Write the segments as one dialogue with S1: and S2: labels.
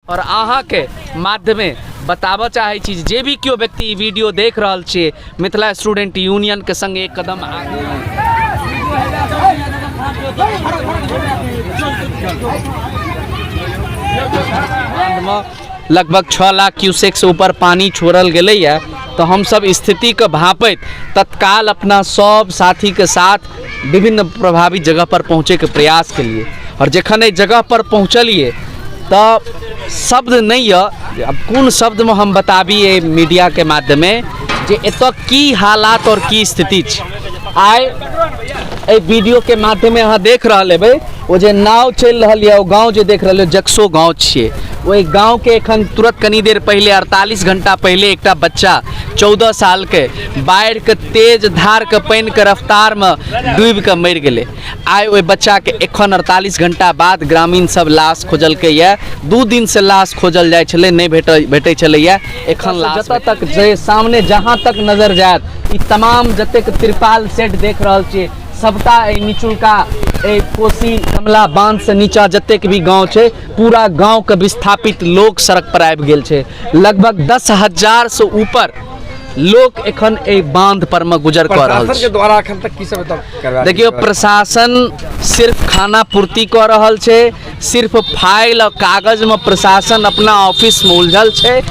S1: आओर अहाँके माध्यमे बताबऽ चाहै छी जे भी केओ व्यक्ति ई वीडियो देख रहल छियै, मिथिला स्टूडेंट यूनियनके संग एक कदम आगू। बांधमे लगभग 6 लाख क्यूसेकसँ ऊपर पानि छोड़ल गेलैए, तऽ हमसब स्थितिके भाँपैत तत्काल अपना सब साथीके साथ विभिन्न प्रभावित जगह पर पहुँचैके प्रयास केलिए। आओर जखन एहि जगह पर पहुँचलिए तऽ शब्द नहि यऽ, आब कोन शब्दमे हम बताबी एहि मीडियाके माध्यमे जे एतऽ की हालात आओर की स्थिति छै। आइ एहि वीडियोके माध्यमे अहाँ देख रहल हेबै, ओ जे नाव चलि रहल यऽ, ओ गाँव जे देख रहल यऽ, जक्सो गाँव छियै। ओहि गाँवके एखन तुरत कनी देर पहिले 48 घंटा पहिले एकटा बच्चा 14 सालके बाढ़िके तेज धारके पानिके रफ्तारमे डूबिके मरि गेलै। आइ ओहि बच्चाके एखन 48 घंटा बाद ग्रामीण सब लाश खोजलकै यऽ। 2 दिनसँ लाश खोजल जाइ छलै, नहि भेटै छलैए। एखन लाश जतऽ तक जे सामने जहाँ तक नजर जायत, ई तमाम जतेक तिरपाल सेट देख रहल छियै सबटा एहि निचुलका एहि कोसी कमला बांध से नीचा जतेक भी गाँव छै, पूरा गाँवके विस्थापित लोक सड़क पर आबि गेल छै। लगभग 10,000 से ऊपर लोक एखन एहि बांध पर मे गुजर कऽ रहल
S2: प्रशासन
S1: छै।
S2: के द्वारा एखन तक की सब एतऽ करवा
S1: देखियौ, प्रशासन सिर्फ खाना पूर्ति कऽ रहल छै, सिर्फ फाइल और कागज में प्रशासन अपना ऑफिस में उलझल छै।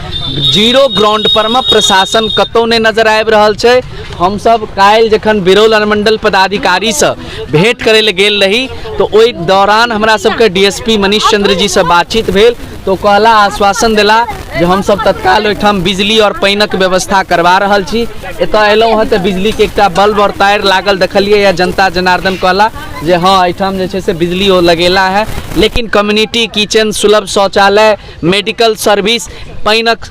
S1: जीरो ग्राउंड पर में प्रशासन कतौ नहि नजर आबि रहल छै। हमसब काल्हि जखन बिरौल अनुमंडल पदाधिकारीसँ भेंट करै लए गेल रही तऽ ओहि दौरान हमरा सबके डीएसपी मनीष चंद्र जी से बातचीत भेल, तऽ ओ कहला, आश्वासन देला जे हमसब तत्काल ओहिठाम बिजली और पानिक व्यवस्था करवा रहल छी। एतऽ अयलहुँ हँ तऽ बिजलीके एकटा बल्ब और तार लागल देखलियै या जनता जनार्दन कहला जे हँ एहिठाम जे छै से बिजली ओ लगेला है, लेकिन कम्युनिटी किचन, सुलभ शौचालय, मेडिकल सर्विस, पानिक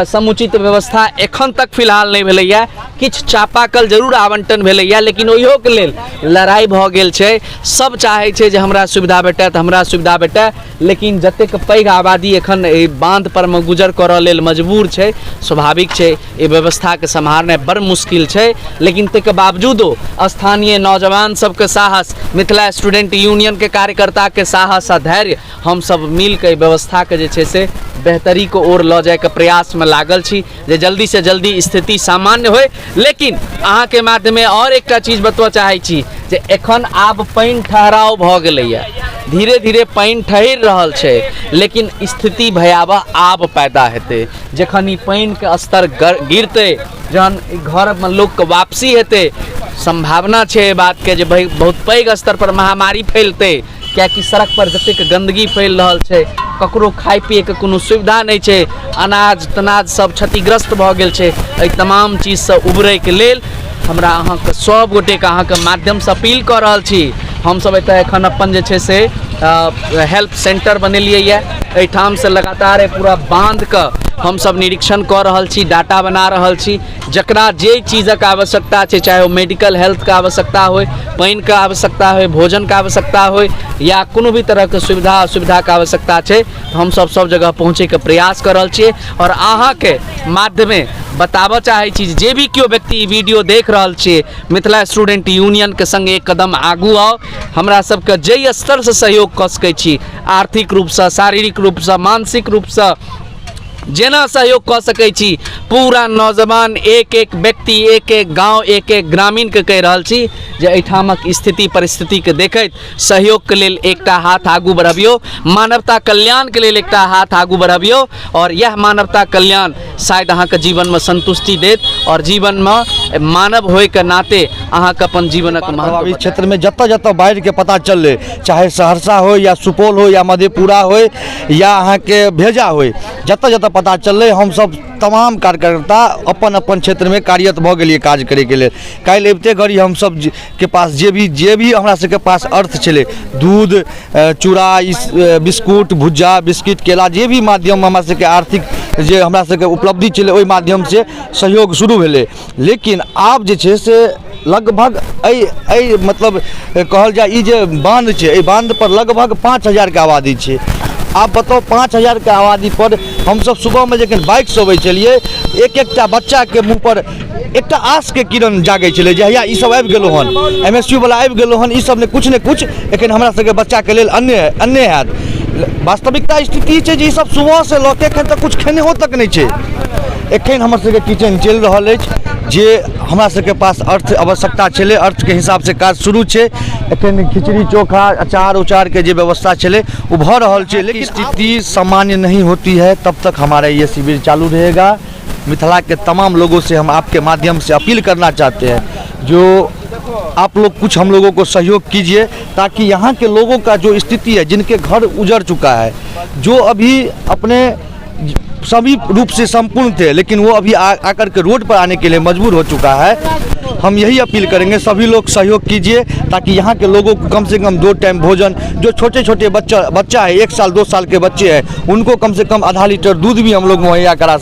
S1: समुचित व्यवस्था एखन तक फिलहाल नहि भेलैए। किछु चापाकल जरूर आवंटन भेलैए, लेकिन ओहियोके लेल लड़ाइ भऽ गेल छै। सब चाहै छै जे हमरा सुविधा भेटय तऽ हमरा सुविधा भेटय, लेकिन जतेक पैघ आबादी एखन एहि बाँध परमे गुजर करऽ लेल मजबूर छै, स्वाभाविक छै एहि व्यवस्थाके सम्हारनाइ बड़ मुश्किल छै। लेकिन ताहिके बावजूदो स्थानीय नौजवान सबके साहस, मिथिला स्टूडेंट यूनियनके कार्यकर्ताके साहस आ धैर्य, हमसब मिलके एहि व्यवस्थाके जे छै से बेहतरीके ओर लऽ जाइके प्रयासमे लागल छी जे जल्दीसँ जल्दी स्थिति सामान्य होइ। लेकिन अहाँके माध्यमे आओर एकटा चीज बतबऽ चाहै छी जे एखन आब पानि ठहराव भऽ गेलैए, धीरे धीरे पानि ठहरि रहल छै, लेकिन स्थिति भयावह आब पैदा हेतै जखन ई पानिके स्तर गिरतै, जहन घरमे लोकके वापसी हेतै। सम्भावना छै एहि बातके जे बहुत पैघ स्तर पर महामारी फैलतै, किएकि सड़क पर जतेक गन्दगी फैल रहल छै, ककरो खाय पियैके कोनो सुविधा नहि छै, अनाज तनाज सब क्षतिग्रस्त भऽ गेल छै। एहि तमाम चीजसँ उबरैके लेल हमरा अहाँके सब गोटेके अहाँके माध्यमसँ अपील कऽ रहल छी। हमसब एतऽ एखन अपन जे छै से हेल्प सेंटर बनेलियै यऽ, एहिठामसँ लगातार पूरा बाँधके हमसब निरीक्षण कऽ रहल छी, डाटा बना रहल छी। जकरा जे चीजक आवश्यकता छै, चाहे ओ मेडिकल हेल्थके आवश्यकता होइ, पानिके आवश्यकता होइ, भोजनके आवश्यकता होइ, या कोनो भी तरहके सुविधा असुविधाके आवश्यकता छै, तऽ हमसब सब जगह पहुँचैके प्रयास कऽ रहल छियै। आओर अहाँके माध्यमे बताबऽ चाहै छी जे भी केओ व्यक्ति ई वीडियो देख रहल छियै, मिथिला स्टूडेंट यूनियनके संग एक कदम आगू आउ। हमरा सबके जाहि स्तरसँ सहयोग कऽ सकै छी, आर्थिक रूपसँ, शारीरिक रूपसँ, मानसिक रूपसँ, जेना सहयोग कऽ सकै छी, पूरा नौजवान एक एक व्यक्ति, एक एक गाँव, एक एक ग्रामीणके कहि रहल छी जे एहिठामक स्थिति परिस्थितिके देखैत सहयोगके लेल एकटा हाथ आगू बढ़बियौ, मानवता कल्याणके लेल एकटा हाथ आगू बढ़बियौ। आओर इएह मानवता कल्याण शायद अहाँके जीवनमे संतुष्टि देत आओर जीवनमे मानव होइके नाते अहाँके अपन जीवनक महत्व
S3: प्रभावित क्षेत्रमे जतऽ जतऽ बाढ़िके पता चललै, चाहे सहरसा होइ या सुपौल होइ या मधेपुरा होइ या अहाँके भेजा होइ, जतऽ जतऽ पता चललै हमसब तमाम कार्यकर्ता अपन अपन क्षेत्रमे कार्यरत भऽ गेलियै काज करैके लेल। काल्हि अबिते घड़ी हमसब के पास जे भी हमरा सबके पास अर्थ छलै, दूध, चूड़ा, बिस्कुट, भुज्जा, बिस्किट, केला, जे भी माध्यममे हमरा सबके आर्थिक जे हमरा सबके उपलब्धि छलै ओहि माध्यमसँ सहयोग शुरू भेलै। लेकिन आब जे छै से लगभग एहि एहि मतलब कहल जाय ई जे बान्ध छै, एहि बान्धपर लगभग 5000के आबादी छै। आब बताउ 5000के आबादीपर हमसब सुबहमे जखन बाइकसँ अबै छलियै, एक एकटा बच्चाके मुँहपर एकटा आशके किरण जागै छलै जे हैया ईसब आबि गेलहुँ हन, एम एस यू वला आबि गेलहुँ हन, ईसब ने किछु ने किछु एखन हमरा सबके बच्चाके लेल अन्य अन्य हैत। वास्तविकता स्थिति छै जे ईसब सुबहसँ लऽ के एखन तक किछु खेनेहो तक नहि छै। एखन हमर सबके किचन चलि रहल अछि, जे हमरा सबके पास अर्थ आवश्यकता छलै, अर्थके हिसाबसँ काज शुरू छै। एखन खिचड़ी चोखा अचार उचारके जे व्यवस्था छलै ओ भऽ रहल छै, लेकिन स्थिति सामान्य नहीं होती है तब तक हमारा ये शिविर चालू रहेगा। मिथिला के तमाम लोगों से हम आपके माध्यम से अपील करना चाहते हैं, जो आप लोग कुछ हम लोगों को सहयोग कीजिए, ताकि यहाँ के लोगों का जो स्थिति है, जिनके घर उजड़ चुका है, जो अभी अपने सभी रूप से संपूर्ण थे लेकिन वो अभी आकर के रोड पर आने के लिए मजबूर हो चुका है। हम यही अपील करेंगे, सभी लोग सहयोग कीजिए ताकि यहाँ के लोगों को कम से कम 2 टाइम भोजन, जो छोटे छोटे बच्चा है, 1 साल 2 साल के बच्चे हैं, उनको कम से कम आधा लीटर दूध भी हम लोग मुहैया करा सकें।